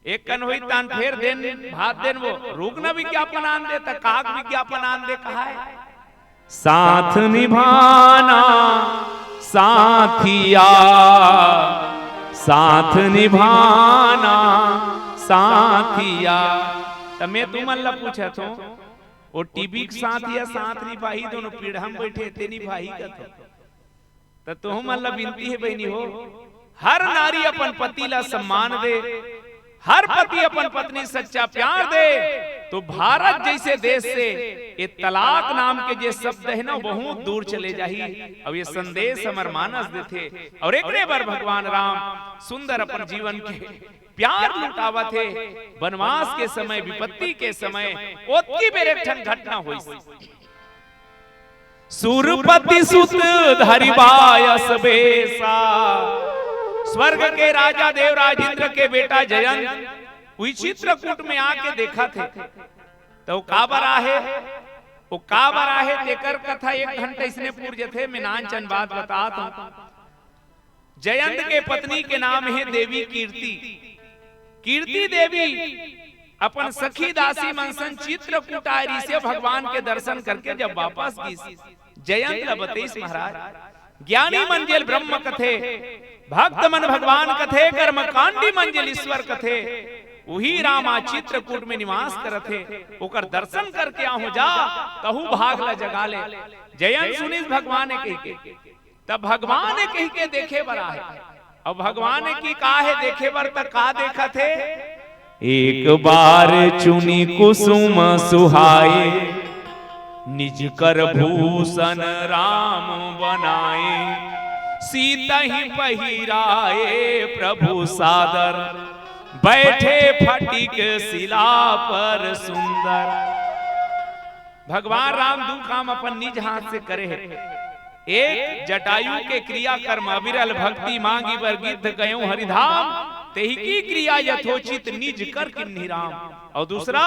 एक कन होई तान फेर देन, भात देन वो, रुक न विज्ञापन आन दे, त काक विज्ञापन आन दे कहा हे। साथ निभाना साथिया, साथ निभाना साथिया। त मैं तुमन ला पूछत हों, ओ टीवी के साथिया साथ निभाही, दोनों पीढ़ा में बैठे ते निभाही कथो। त तुहू मन ला विनती हे बहिनी हो, हर नारी अपन पति ला सम्मान दे, हर पति अपन पत्नी सच्चा प्यार दे, तो भारत जैसे देश से ये तलाक नाम के जे शब्द हे ना, बहुत दूर चले जाही। अब ये संदेश हमर मानस देथे, और एकरे बर भगवान राम सुंदर अपन जीवन के प्यार लुटावत हे। वनवास के समय, विपत्ति के समय, ओतकी बेर एक ठन घटना होइस। सुरपति सुत धरि बायस बेसा। स्वर्ग के राजा देवराज इंद्र के बेटा जयंत उही चित्रकूट में आके देखथे, त ओ काबर आहे, ओ काबर आहे, तेकर कथा एक घंटा इसने पूर जथे, मैं नानचन बात बतात हों। जयंत के पत्नी के नाम हे देवी कीर्ति। कीर्ति देवी अपन सखी दासी मन संग चित्रकूट आय रिहिस हे, भगवान के दर्शन करके जब वापस गिस, जयंत ल बतइस महाराज, ज्ञानी मन जेला ब्रह्म कथे, भक्त मन भगवान कथे, कर्मकांडी मन जेला ईश्वर कथे, उही राम आज चित्रकूट में निवास करत हे, ओकर दर्शन करके आहूं जा, तहू भाग ल जगा ले। जयंत सुनिस भगवान ए कहिके, त भगवान ए कहिके देखे बर आहे। अब भगवान ए कि का हे देखे बर, त का देखत हे? एक बार चुनि कुसुम सुहाए, निज कर भूषण राम बनाए। सीतहि पहिराए प्रभु सादर, बैठे फटिक सिला पर सुंदर। भगवान राम दू काम अपन निज हाथ से करे हे। एक, जटायु के क्रियाकर्म, अविरल भक्ति मांगि बर गिद्ध गयो हरिधाम, तेहि की क्रिया यथोचित निज कर किन्ही राम। अउ दूसरा,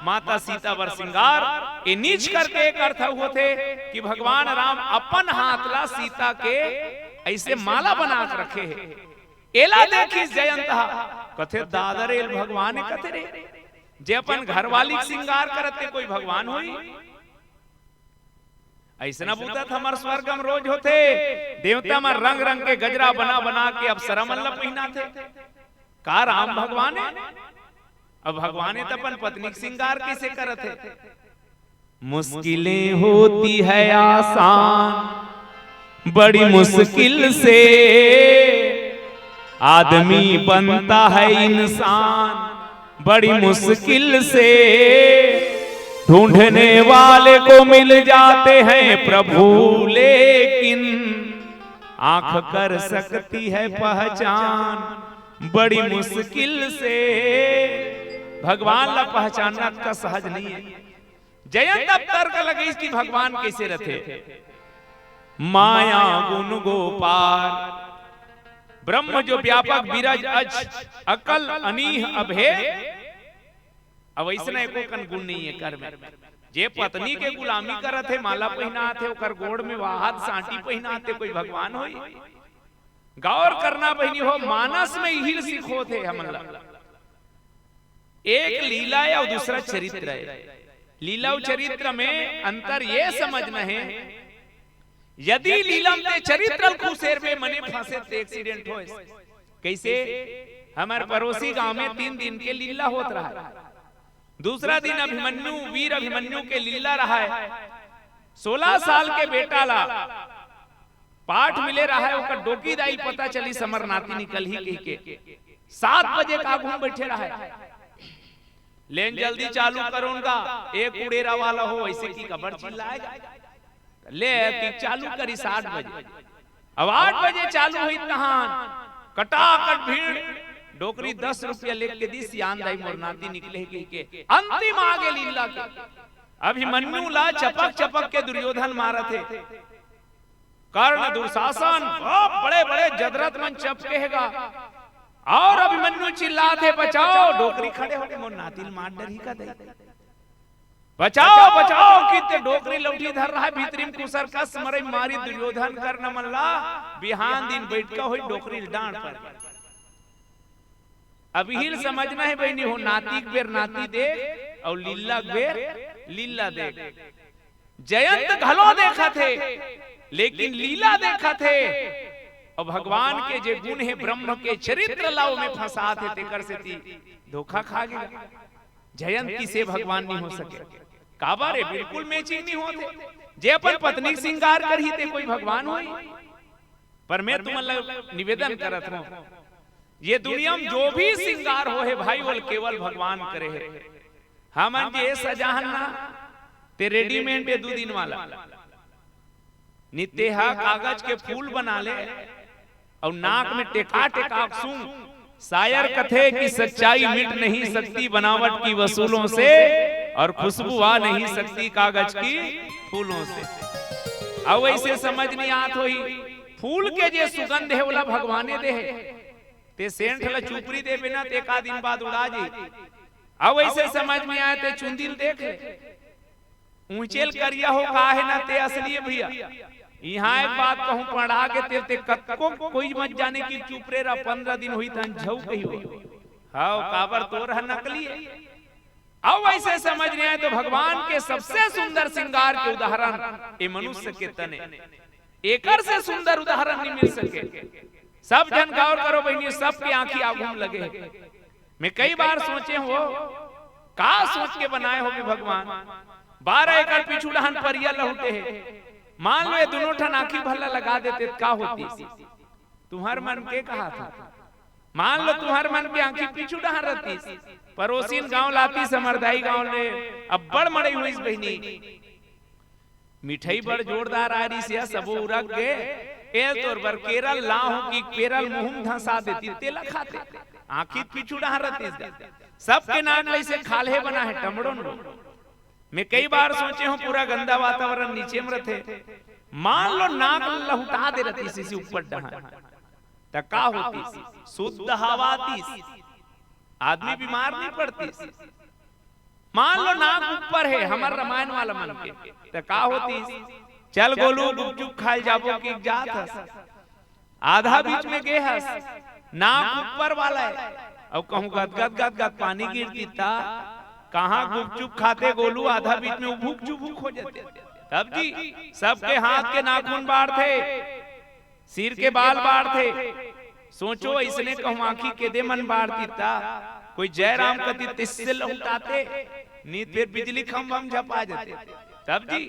माता सीता बर सिंगार। ए निज कर के एक अर्थ होथे कि भगवान राम अपन हाथ ला सीता के अइसे माला बना के रखे हे। एला देखिस जयंत हा, कथे, "दादा रे, एला भगवान ए कथे रे, जे अपन घरवाली के सिंगार करत ते कोई भगवान होही?" अइसना बूता त हमर स्वर्ग म रोज होथे। देवता मन रंग रंग के गजरा बना बना के अप्सरा मन ल पहिनाथे। का राम भगवान ए? अब भगवान ए त अपन पत्नी के सिंगार कइसे करत हे? मुश्किलें होती है आसान, बड़ी मुश्किल से आदमी बनता है इंसान, बड़ी मुश्किल से ढूंढने वाले को मिल जाते हैं प्रभु, लेकिन आंख कर सकती है पहचान बड़ी मुश्किल से। भगवान ला पहचानना अतका सहज नहीं है। जयंत अब तर्क लगइस कि भगवान कइसे रथे? माया गुण गो पार। ब्रह्म जो व्यापक, विरज अज, अकल अनीह अभेद। अब अइसना एको कन गुण नहीं हे कर में। जे पत्नी के गुलामी करत हे, माला पहिनात हे, ओकर गोड़ में वाहत सांटी पहिनात हे, कोई भगवान होही? गौर करना बहिनी हो, मानस में इही ल सिखोथे हमन ला। एक लीला हे अउ दूसरा चरित्र हे। लीला अउ चरित्र में अंतर ये समझना हे, यदि लीला म ते चरित्र ल खुसेरबे, मने फंसे ते accident होय। कइसे? हमर पड़ोसी गांव में तीन दिन के लीला होत रहा। दूसरा दिन अभिमन्यु, वीर अभिमन्यु के लीला रहा हे। सोलह साल के बेटा ला पाठ मिले रहा हे, ओकर डोकी दाई पता चलिस हमर नाती निकलही कहिके। सात बजे के आगू म बइठे रहा हे। लेन जल्दी चालू करो न गा, एक उड़ेरा वाला हो, अइसे कि काबर चिल्लाय गा। ले कि चालू करिस आठ बजे। अब आठ बजे चालू होइस तहान कटाकट भीड़। डोकरी दस रुपया लेके दिस, आन दाई मोर नाती निकलही कहिके। अंतिम आगे लीला के। अभिमन्यु ला चपक चपक के दुर्योधन मारत हे। कर्ण, दुशासन, ओ बड़े बड़े जदरत मन चपके हे गा। अउ अभिमन्यु चिल्लात हे, "बचाओ।" डोकरी खड़े होके, "मोर नाती ल मार डरही का दाई?" "बचाओ, बचाओ," किहिथे डोकरी लौठी धर रहा हे, भीतरी म कुसर कस मरई मारी दुर्योधन कर्ण मन ला, बिहान दिन बइठका होही डोकरी ल डांड़ पर। अब इही ल समझना हे बहिनी हो, नाती के बेर नाती देख अउ लीला के बेर लीला देख। जयंत घलो देखत हे, लेकिन लीला देखत हे। अउ भगवान के जे गुण हे, ब्रह्म के चरित्र ला ओमे फंसात हे, तेकर सेती धोखा खा गे। जयंत कइसे भगवान नहीं हो सके? काबर हे? बिल्कुल matching नहीं होत हे। जे अपन पत्नी के सिंगार करही, ते कोई भगवान होही? पर मैं तुमन ला निवेदन करत हूं, ये दुनिया म जो भी सिंगार होहे भाई, ओला केवल भगवान करे हे। हमन जे सजाहन ना, ते readymade हे दू दिन वाला। निते हा कागज के फूल बना ले अउ नाक में टेका टेका सूंघ। शायर कथे कि सच्चाई मिट नहीं सकती बनावट की वसूलों से, और खुशबू आ नहीं सकती कागज की फूलों से। अउ अइसे समझ नहीं आत होही, फूल के जे सुगंध हे, ओला भगवाने दे हे। ते सेंट ला चुपरी देबे ना, ते एका दिन बाद उड़ा जाही। अउ अइसे समझ में आय, ते चुंदी ल देख ले। ऊंचे ल करिया हो का हे ना, ते असली हे भइया। इहां एक बात कहूं, पढ़ा के तेल ते कतको कोई मत जाने कि चुप रे रहा, पंद्रह दिन होही तहन झऊ कही हो। हव, काबर तोर ह नकली हे। अउ वइसे समझ नइ आय तो भगवान के सबसे सुंदर सिंगार के उदाहरण ए मनुष्य के तन ए, एकर से सुंदर उदाहरण नइ मिल सके। सब झन गौर करो बहिनी, सबके आंखी आघू म लगे हे। मैं कई बार सोचे हंव, का सोच के बनाए होबे भगवान? बारह एकड़ पीछू डहन परिया लहुटे हे, मान लो ए दूनों ठन आंखी भल्ला लगा देते त का होतिस? तुंहर मन के कहाथंव, मान लो तुंहर मन के आंखी पीछू डहन रहतिस, परोसिन गांव लातिस, हमर दाई गांव ले अब्बड़ मड़ई होइस बहिनी, मिठई बड़ जोरदार आय रिहिस या, सबो उरक गे, ए तोर बर केरा ल लाहूं कि केरा ल मुहूं म धंसा देतिस, तेला खाते। आंखी पीछू डहन रहतिस गा। सबके नाक ल अइसे खाल्हे बना हे, टमड़ोन लो। मैं कई बार सोचे हंव, पूरा गंदा वातावरण नीचे म रथे, मान लो नाक ल लहुटा दे रहतिस अइसे ऊपर डहन, त का होतिस? शुद्ध हवा आतिस, आदमी बीमार नइ पड़तिस। मान लो नाक ऊपर हे, हमर रामायण वाला मन के, त का होतिस? चल गोलू, गुपचुप खाय ल जाबो कहिके जात हस, आधा बीच में गे हस, नाक ऊपर वाला हे, अउ कहूं गदगद गदगद पानी गिरतिस त कहां गुपचुप खाते गोलू, आधा बीच में उभुक चुभुक हो जाते। तब जी, सबके हाथ के नाखून बाढ़थे, सिर के बाल बाढ़थे। सोचो, अइसने कहूं आंखी के दे मन बाढ़तिस त कोई जय राम कहितिस त अइसे लहुटाते, नइ त फेर बिजली खंभा म झपा जाते। तब जी,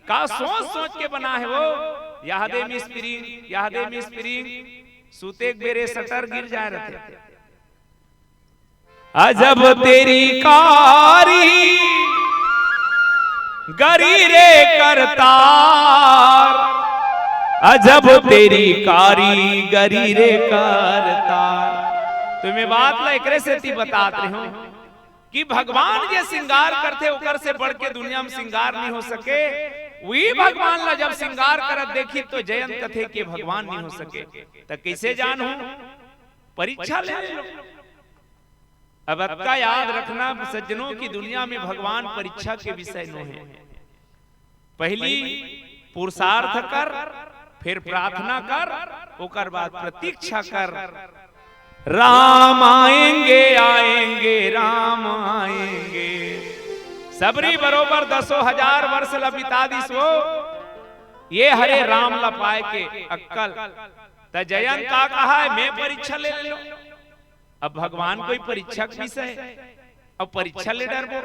का सोच सोच के बना हे वो, यह दे मिस पिरिंग, यह दे मिस पिरिंग, सुते के बेरे शटर गिर जाय रहते। अजब तेरी कारी गरी रे करतार, अजब तेरी कारी गरी रे करतार। तो मैं बात ला एकरे सेती बतात रहेंव कि भगवान जे सिंगार करथे, ओकर से बढ़ के दुनिया म सिंगार नइ हो सके। उही भगवान ला जब सिंगार करत देखिस, तो जयंत कथे के भगवान नइ हो सके। त कइसे जानहूं? परीक्षा ले लेंव। अब अतका याद रखना सज्जनों, कि दुनिया में भगवान परीक्षा के विषय नोहे। पहिली पुरुषार्थ कर, फेर प्रार्थना कर, ओकर बाद प्रतीक्षा कर। राम आएंगे, आएंगे, राम आएंगे। सबरी बरोबर दसों हजार वर्ष ल बिता दिस वो, ये हरे राम ल पाय के अक्कल। त जयंत का कहा हे, मैं परीक्षा ले लेंव। अब भगवान कोई परीक्षा के विषय, अब परीक्षा ले डरबो?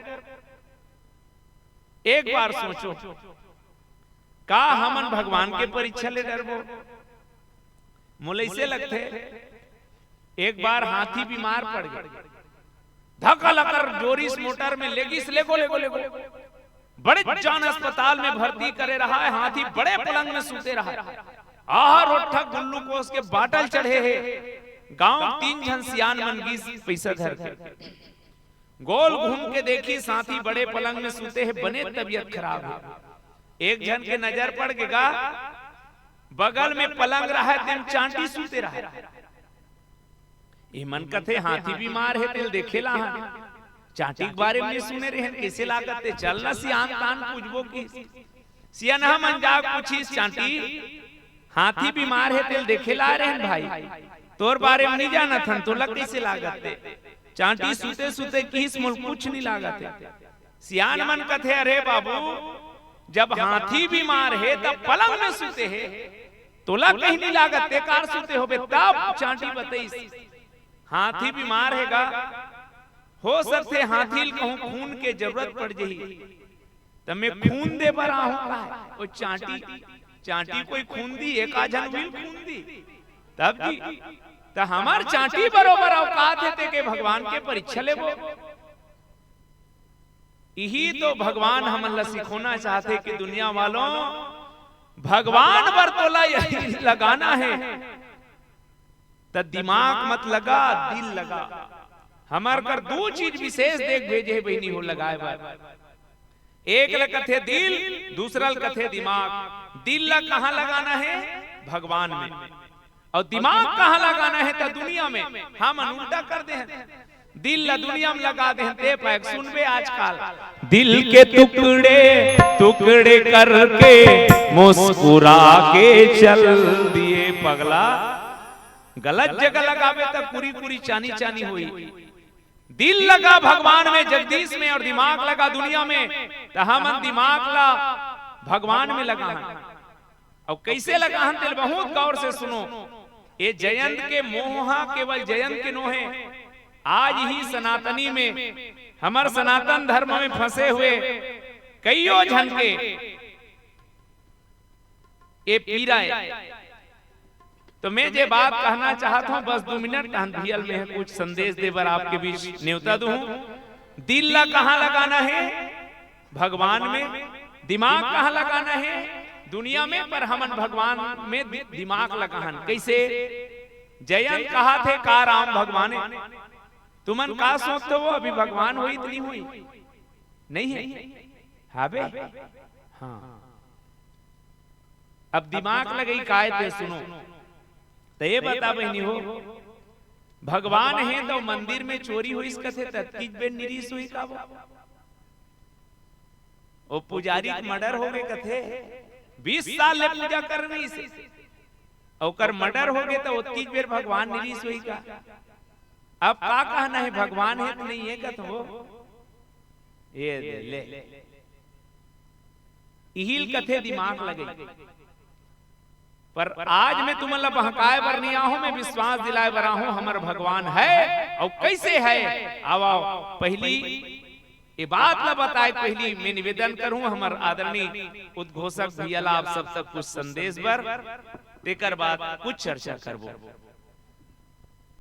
एक बार सोचो, का हमन भगवान के परीक्षा ले डरबो? मोला अइसे लगथे, एक बार हाथी बीमार पड़ गे, धका लकर जोरिस मोटर में, लेगिस, लेगो, लेगो, लेगो। बड़े जान अस्पताल में भर्ती करे रहा हे, हाथी बड़े पलंग में सुते रहा हे। आहा, रोट्ठा ग्लूकोज के बाटल चढ़े हे। गांव तीन झन सियान मन गिस पइसा धर के। गोल घूम के देखिस, हाथी बड़े पलंग में सुते हे, बने तबीयत खराब हे। एक झन के नजर पड़ गे गा, बगल में पलंग रहा हे, तेम चांटी सुते रहा हे। ए मन कथे, हाथी बीमार हे, तेला देखे ला हन। चांटी के बारे में नइ सुने रहेन, कइसे लागत हे? चल ना सियान तान पूछबो कहिस। सियनहा मन जाके पूछिस, चांटी, हाथी बीमार हे, तेला देखे ला रहेन भाई, तोर बारे में नइ जानत हन, तोला कइसे लागत हे? चांटी सुते सुते कहिस, मोला कुछ नइ लागत हे। सियान मन कथे, अरे बाबू, जब हाथी बीमार हे, तब पलंग में सुते हे, तोला कहीं नइ लागत, ते कार सुते होबे? तब चांटी बतइस, हाथी बीमार हे गा, हो सकथे हाथी ल कहूं खून के जरूरत पड़ जही, त मैं खून दे बर आहूं का? ओ चांटी, चांटी कोई खून दी? एक आध झन उही ल खून दी। तब जी, त हमर चांटी बरोबर औकात हे, ते के भगवान के परीक्षा लेबो। इही तो भगवान हमन ला सिखोना चाहथे कि दुनिया वालों, भगवान बर तोला यदि लगाना हे, त दिमाग मत लगा, दिल लगा। हमर कर दू चीज विशेष दे के भेजे हे बहिनी हो लगाए बर। एक ल कथे दिल, दूसरा ल कथे दिमाग। दिल ला कहां लगाना हे? भगवान में। अउ दिमाग कहां लगाना हे? त दुनिया में। हमन उल्टा कर दे हन, दिल ला दुनिया में लगा दे हन। ते पाए सुनबे आजकल, दिल के टुकड़े टुकड़े करके मुस्कुरा के चल दिए पगला। गलत जगह लगाबे त कुरी कुरी चानी चानी होई। दिल लगा भगवान में, जगदीश में, और दिमाग लगा दुनिया में, त हमन दिमाग ला भगवान में लगाहन। अउ कइसे लगाहन, तेला बहुत गौर से सुनो। ये जयंत के मोह हा केवल जयंत के नोहे, आज ही सनातनी में, हमर सनातन धर्म में फंसे हुए कइयो झन के ये पीरा हे। तो मैं जे बात कहना चाहत हूँ, बस दू मिनट तहन भियल में कुछ संदेश दे बर आपके बीच नेवता दूँ। दिल ला कहाँ लगाना हे? भगवान में। दिमाग कहाँ लगाना हे? दुनिया में। पर हमन भगवान में दि-, दिमाग लगाहन। कइसे? जयंत कहाथे, "का राम भगवान हे?" तुमन का सोचथो, वो अभी भगवान होई त नहीं होई? नहीं हे। हाबे? हाँ। अब दिमाग लगई काय ते सुनो। त ये बता बहिनी हो, भगवान हे त मंदिर में चोरी होइस कथे, त अतकीच बेर निरीस होई का वो? ओ पुजारी के मर्डर हो गए कथे, बीस साल ले पूजा कर रहिस, ओकर मर्डर हो गए त ओतकीच बेर भगवान निरीस होई का? अब का कहना हे, भगवान हे त नहीं हे कथो? ये दे, ले। इहिल कथे दिमाग लगई। पर आज मैं तुमन ला बहकाए बर नहीं आहूं, मैं विश्वास दिलाए बर आहूं, हमर भगवान हे। अउ कइसे हे? आवा, पहली ये बात ला बताए, पहली मैं निवेदन करूं हमर आदरणीय उद्घोषक भैया ला, आप सब तक कुछ संदेश बर, तेकर बाद कुछ चर्चा करबो।